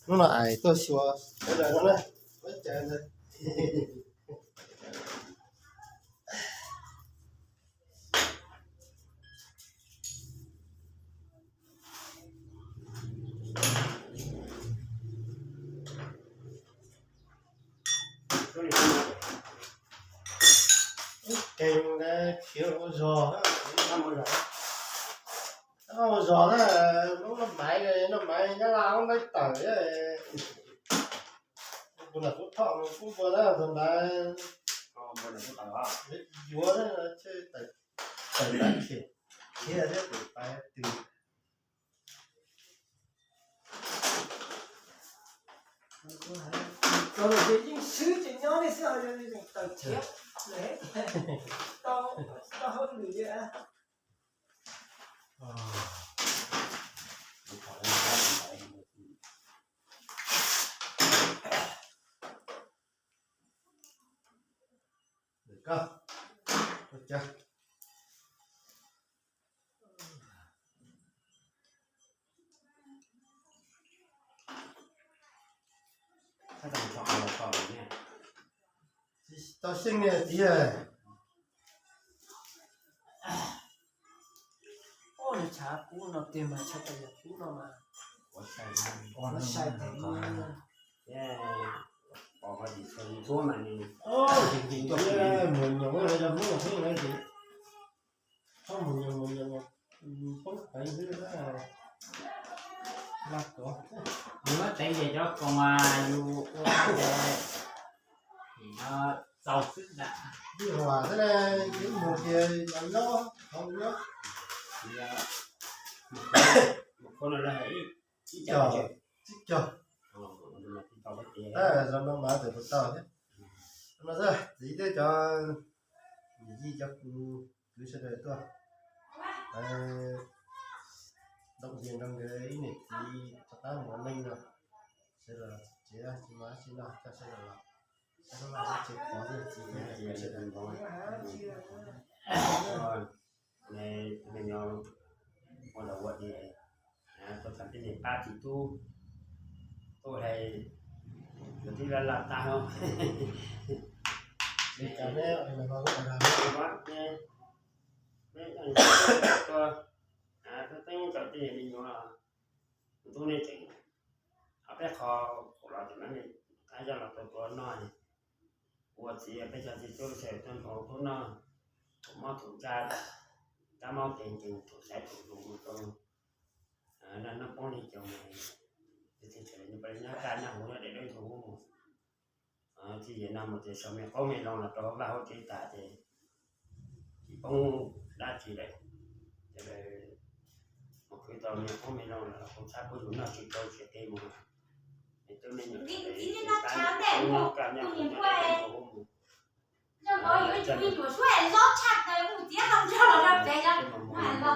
Hnub no ais tuaj xyuas sawv daws no na, ua cas ntawd. Kev khiav ua zog, ua zog na, lub no maiv, no maiv Nyab Laj lub ntaub tawm. Kuv lam kuv thom kuv npua na thaum ntawd yuav na, tawm ntawd khiav, khiav thiab tus pais twg. Txog lawm ces yeej swb ces nyob li xwb, tawm khiav lawm, tau hauj lwm li. Tsis tau xyeej li tiag. Ua li tshav kub no tiag mas tshav tas yog kub no mas, ua sai tas li. Pom ko tsis tshua ntxuav mas nws mus nyuam mus nyuam thiab, txhob mus nyuam mus nyuam, poob peev xwb. Yus muab teev ces cov koos yus ua ces no txaus xwb ntag. Ib huam xwb na, ib mus ces los nyob hauv nyob. Mus qhuav no lawm ib co, ib co. Tab zaum no mas tawm puas tau thiab. No xwb txiv thiab cov niam yij cov kwv sawv daws tuaj ntaus diav nrog nkawd ib niam txiv rov qab mus ua neej no. Sawv daws tsev tsis muaj dab tsi noj, coj sawv daws los, sawv daws los tsev qhov thiab txiv thiab sawv daws. Me nyuam ua los ua tias tuaj tham tej niam pab txiv tub, tuaj hais yuav tib laj laj tag no. Tuaj teeb tau tej me nyuam, tub nej tseem ob peb qho los tseem, qab yog los tua tua noj, ua txiv peb cov txiv tub sawv tuaj nrog tub noj, thaum mob thaum ntsaj, kab mob kev nkees thaum xaiv thaum zoo mus rau noj poob li cas, txhua li nyob kaj nyob huv nyob deb deb ntug mus. Txij li no mus ces sau me qoob me loo los rau hauv vaj hauv tsev tas ces tsis poob dab tsi lawm. Ces lawv mus khwv tau me qoob me loo los kuv txhab kuv yus noj tsis tau tsis qi mus. Es tub me nyuam tsev kaj nyob huv nyob deb deb ntug mus. Ces mus mus nyiaj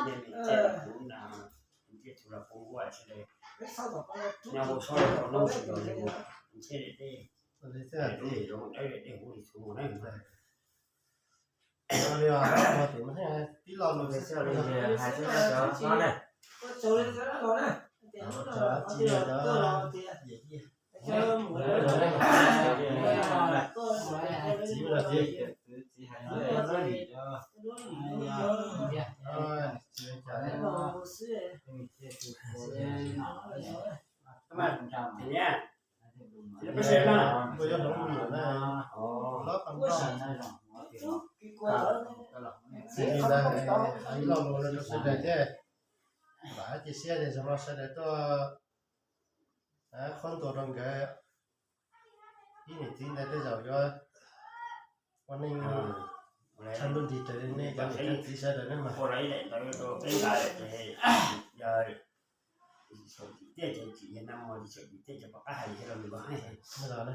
me ntej los kuv na, kuv thiaj tsis los poob nkuaj sawv daws. Nyob hauv txhab los noob sawv daws li mus, ntshe deb deb, deb deb huv li txhua mus na. Tib lo lus hais txog cov hlob na, cov txiv, cov yawm yij, txiv los txiv, txiv hais no, txiv hais no, txiv hlob, txiv li ntawd hais ib lo lus rau sawv daws thiab. Vam cia siab tias zaum no sawv daws tuaj qhuab ntuas rau nkawd ib niam txiv ntawd tej zaum yuav ua neej tshav ntuj nrig raws li nej cov niam cov txiv sawv daws ne mas. Ua lawv ib daim ntawv rau peb nqa lawm ces yog tsis tshua tsim txiaj ces tsim yog nag hmo, tsis tshua tsim txiaj ces pom qab hais thiab los nws los hais. Sawv daws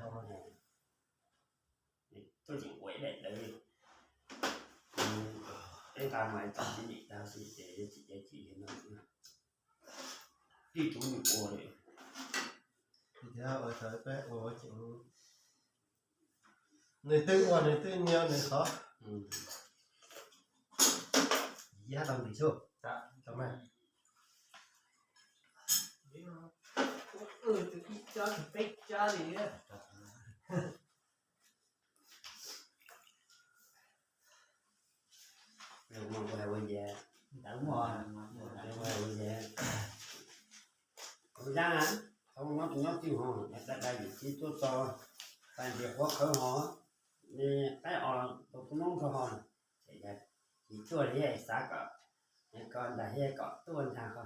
ho tuaj tseem ua ib daim ntawv, peb nqa mas tsis tsim txiaj tag xwb ces tsim txiaj tsim yog no xwb. Tij tub nws ua li. Thiab ua tau peb ua tseem, nws twb ua nws twb nyiam nws qhov. Yab tau ntim xwb. Tau mas. Cov peb cov li. Ua ntawd, ua ntawd, kuv zab na, thaum no tus nyob twg ho, dai dai yim txiv tuaj txog, tag nrhiav qhuav qhawv ho, nws qaib os rau tus noob nrog ho, ces yog tsis tuaj li xav kom, kom ntag thiab kom tuaj ntag ho.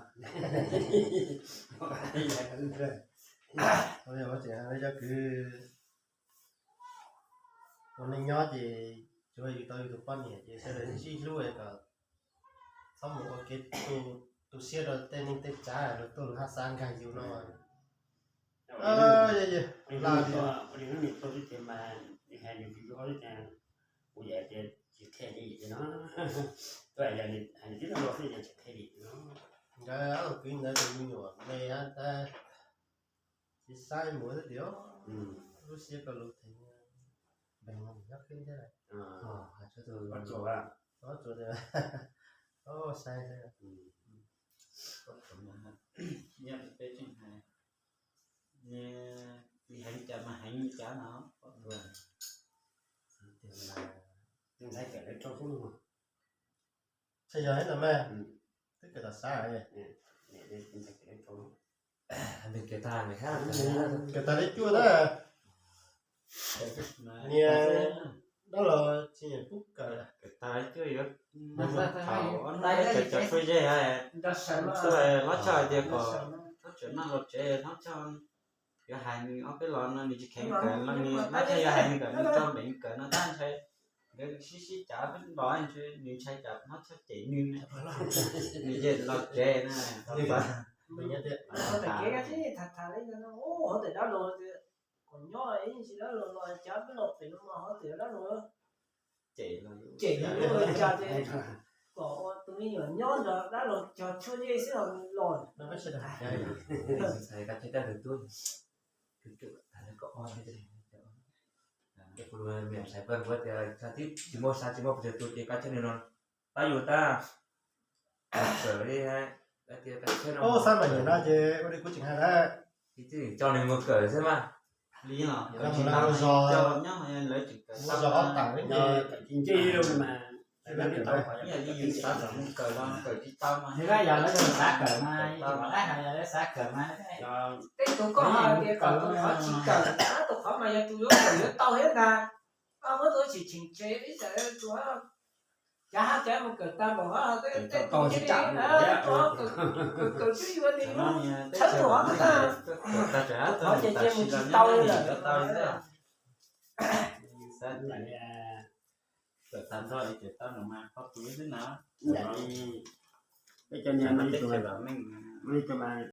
Cov kwv ua neej nyob ces tsuas yus tau yus tus poj niam ces sawv daws sib hlub kom txhob mus ua kev tu siab rau tej neeg tej tsav los tuaj lus haj xav nkag yus no. Nkawd ob tug kwv ntawd tus me nyuam me tab sis saib mus xwb tias lub siab koj lus theem npeeg nyob khwb thiab. Ob tsuas, ob tsuas, saib xwb. Nyob peb tseem hais, heev cas mas heev li cas no. Txhaj yog ib no mas twb kawm tom xav, nws kawm tag, kawm tag li cuaj tab, niag dab laug tsis nyiam pub kawm. Kawm tag li cuaj yuav thaum cov txuj yeg tuaj hlob choj hais tias kom txhob tseem noj los tsev, hlob choj yuav hais nws ob peb los no nws tsis kheev kawm los nws hlob choj yuav hais nws kom nws tso npeev kawm no tab ntshai nkawd sib sib cav peb npau ntshe nws ntshai cas hlob choj cem nws, nws yeej los tsev na. Kev tham tham li no, hov tias dab laug tias kom nyob ib ntsis dab laug los cav peb los pem no mas hov tias dab laug cem, cem li cas ces kom tus me nyuam nyob nrog dab laug cog tshuaj ncej xwb los los. Tsis muaj sab tsis muaj pes tsawg tus ces koj txhawb nws no, tab yus tab, sawv li hais tias koj txhawb no, xab mas nyiam no ces ua li kuv tseem hais na, coj nws mus kawm xwb mas. Li no, mus zos, mus zos ob tam li ces nce li mas, yog li yus xav kom mus kawm los kawm tsis tau mas. Yog lawv xav kawm mas, yog lawv xav kawm mas, tej tus koj hais tias kom tus qhov tsis kawm, tus qhov mas yog tus yuav kawm yuav tau thiab ntag. Koj muab tus tsis cheem tseg ib txhia tus, cav hab cav mus kawm tag npaum hab, tej tus cia li kawm twb yuav li, txhawb tus hov tag, qhov ces cia mus tsis tau li lawm. Kawm tag nrho es kawm tau no mas qhov twg xwb na. Peb cov niag, li tus mas